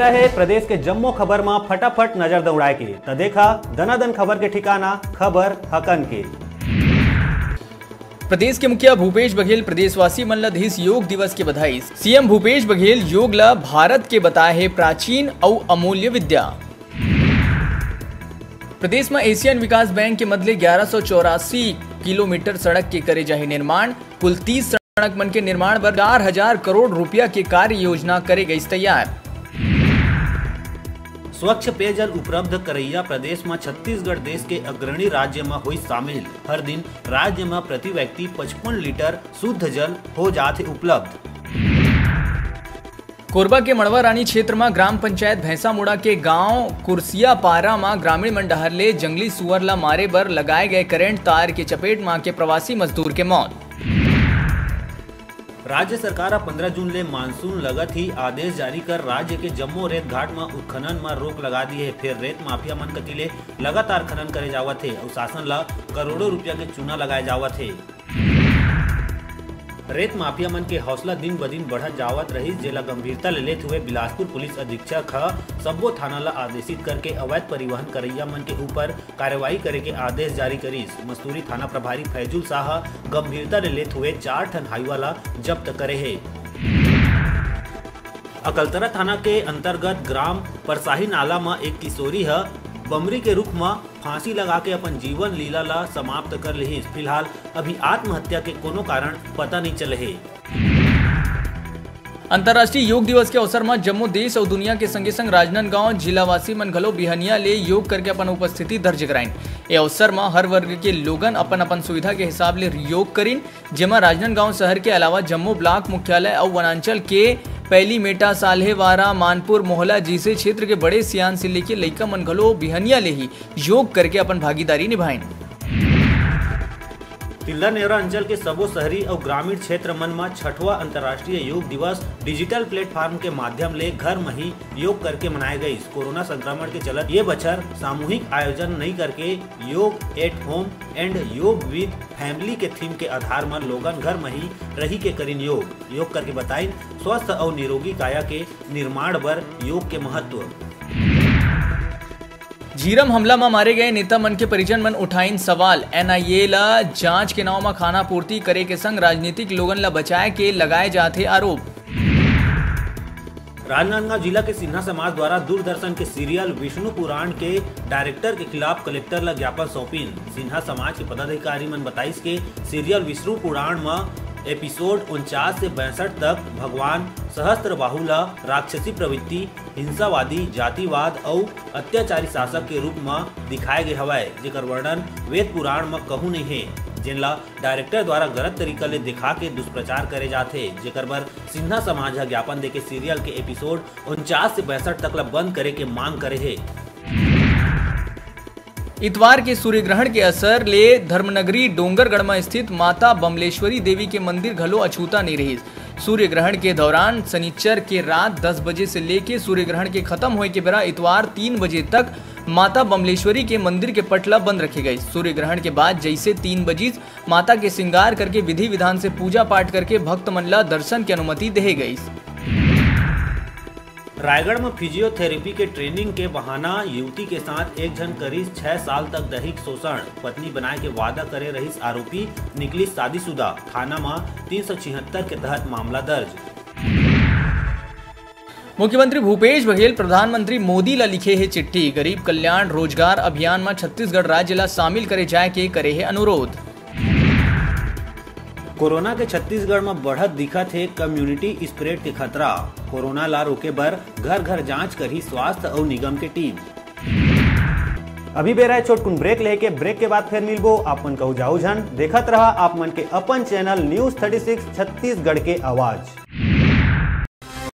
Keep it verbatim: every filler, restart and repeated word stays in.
हे प्रदेश के जम्मो खबर म फटाफट नजर दौड़ाए के, त देखा दनादन खबर के ठिकाना, खबर हकन के। प्रदेश के मुखिया भूपेश बघेल प्रदेशवासी मन ल दिस योग दिवस के बधाई। सीएम भूपेश बघेल योग ल भारत के बताए हे प्राचीन अउ अमूल्य विद्या। प्रदेश म एशियन विकास बैंक के मद ले ग्यारह सौ चौरासी किलोमीटर सड़क के करे जाही निर्माण। कुल तीस सड़क मन के निर्माण बर चार हजार करोड़ रुपया के कार्य योजना करे गईस तैयार। स्वच्छ पेयजल उपलब्ध करैया प्रदेश म छत्तीसगढ़ देश के अग्रणी राज्य म होइस शामिल। हर दिन राज्य म प्रति व्यक्ति पचपन लीटर शुद्ध जल हो जात हे उपलब्ध। कोरबा के मड़वा रानी क्षेत्र म ग्राम पंचायत भैंसामुड़ा के गांव कुर्सिया पारा म ग्रामीण मन डहर ले जंगली सुअर ल मारे बर लगाए गए करंट तार के चपेट म आके प्रवासी मजदूर के मौत। राज्य सरकार ह पंद्रह जून ले मानसून लगत ही आदेश जारी कर राज्य के जम्मो रेत घाट म उत्खनन म रोक लगा दी हे। फेर रेत माफिया मन कति ले लगातार खनन करे जावत हे अउ शासन ल करोड़ों रुपया के चूना लगाए जावत हे। रेत माफिया मन के हौसला दिन ब दिन बढ़त जावत रहिस, जेला गंभीरता ले लेत हुए बिलासपुर पुलिस अधीक्षक ह सब्बो थाना ल आदेशित करके अवैध परिवहन करैया मन के ऊपर कार्रवाई करे के आदेश जारी करिस। मस्तूरी थाना प्रभारी फैजुल शाह ह गंभीरता ले लेत हुए चार ठन हाईवा ल जब्त करे हे। अकलतरा थाना के अंतर्गत ग्राम परसाही नाला म एक किशोरी ह बमरी के रुख म फांसी लगा के अपन जीवन लीला ला समाप्त कर लिहिस। फिलहाल अभी आत्महत्या के कोनो कारण पता नहीं चले हे। अंतर्राष्ट्रीय योग दिवस के अवसर म जम्मो देश अउ दुनिया के संगे संग राजनांदगांव जिलावासी मन घलो बिहनिया ले योग करके अपन उपस्थिति दर्ज कराइन। ए अवसर म हर वर्ग के लोगन अपन अपन सुविधा के हिसाब ले योग करिन, जेमा राजनांदगांव शहर के अलावा जम्मो ब्लॉक मुख्यालय अउ वनांचल के पैलीमेटा, साल्हेवारा, मानपुर, मोहला जैसे क्षेत्र के बड़े सियान से लेके लइका मन घलो बिहनिया ले ही योग करके अपन भागीदारी निभाइन। तिल्दा नेवरा अंचल के सबो शहरी अउ ग्रामीण क्षेत्र मन म छठवां अंतर्राष्ट्रीय योग दिवस डिजिटल प्लेटफॉर्म के माध्यम ले घर म ही योग करके मनाए गईस। कोरोना संक्रमण के चलत ये बछर सामूहिक आयोजन नइ करके योग at home and योग with family के थीम के आधार म लोगन घर म ही रही के करिन योग। योग करके बताइन स्वस्थ अउ निरोगी काया के निर्माण बर योग के महत्व। झीरम हमला म मारे गए नेता मन के परिजन मन उठाइन सवाल। एनआईए ल जांच के नाव म खाना पूर्ति करे के संग राजनीतिक लोगन ल बचाए के लगाए जाथे आरोप। राजनांदगांव जिला के सिन्हा समाज द्वारा दूरदर्शन के सीरियल विष्णु पुराण के डायरेक्टर के खिलाफ कलेक्टर ल ज्ञापन सौंपिन। सिन्हा समाज के पदाधिकारी मन बताइस के सीरियल विष्णु पुराण म एपिसोड उनचास से पैंसठ तक भगवान सहस्त्र बाहु ल राक्षसी प्रवृत्ति, हिंसावादी, जातिवाद अउ अत्याचारी शासक के रूप म दिखाए गे हवय, जेकर वर्णन वेद पुराण म कहूं नइ हे, जेन ल डायरेक्टर द्वारा गलत तरीका ले दिखा के दुष्प्रचार करे जाथे, जेकर बर सिन्हा समाज ह ज्ञापन देके सीरियल के एपिसोड उनचास से पैंसठ तक ल बंद करे के मांग करे हे। इतवार के सूर्य ग्रहण के असर ले धर्मनगरी डोंगरगढ़ म स्थित माता बमलेश्वरी देवी के मंदिर घलो अछूता नइ रहिस। सूर्य ग्रहण के दौरान शनिचर के रात दस बजे से लेके सूर्य ग्रहण के खत्म होए के बेरा इतवार तीन बजे तक माता बमलेश्वरी के मंदिर के पट ल बंद रखे गइस। सूर्य ग्रहण के बाद जइसे तीन बजिस, माता के श्रृंगार करके विधि विधान से पूजा पाठ करके भक्त मन ल दर्शन के अनुमति देहे गइस। रायगढ़ म फिजियोथेरेपी के ट्रेनिंग के बहाना युवती के साथ एक झन करिस छह साल तक दैहिक शोषण। पत्नी बनाए के वादा करे रहिस आरोपी, निकलिस शादीशुदा। थाना म तीन सौ छिहत्तर के तहत मामला दर्ज। मुख्यमंत्री भूपेश बघेल प्रधानमंत्री मोदी ला लिखे हे चिट्ठी, गरीब कल्याण रोजगार अभियान म छत्तीसगढ़ राज्य ला शामिल करे जाए के करे हे अनुरोध। कोरोना के छत्तीसगढ़ म बढ़त दिखत हे कम्युनिटी स्प्रेड के खतरा। कोरोना ला रोके बर घर-घर जांच करही स्वास्थ्य अउ निगम के टीम। अभी बेरा हे छोटकुन ब्रेक लेके, ब्रेक के बाद फेर मिलबो। आप मन कहू जाहू झन, देखत रहा आप मन के अपन channel news thirty six Chhattisgarh के आवाज।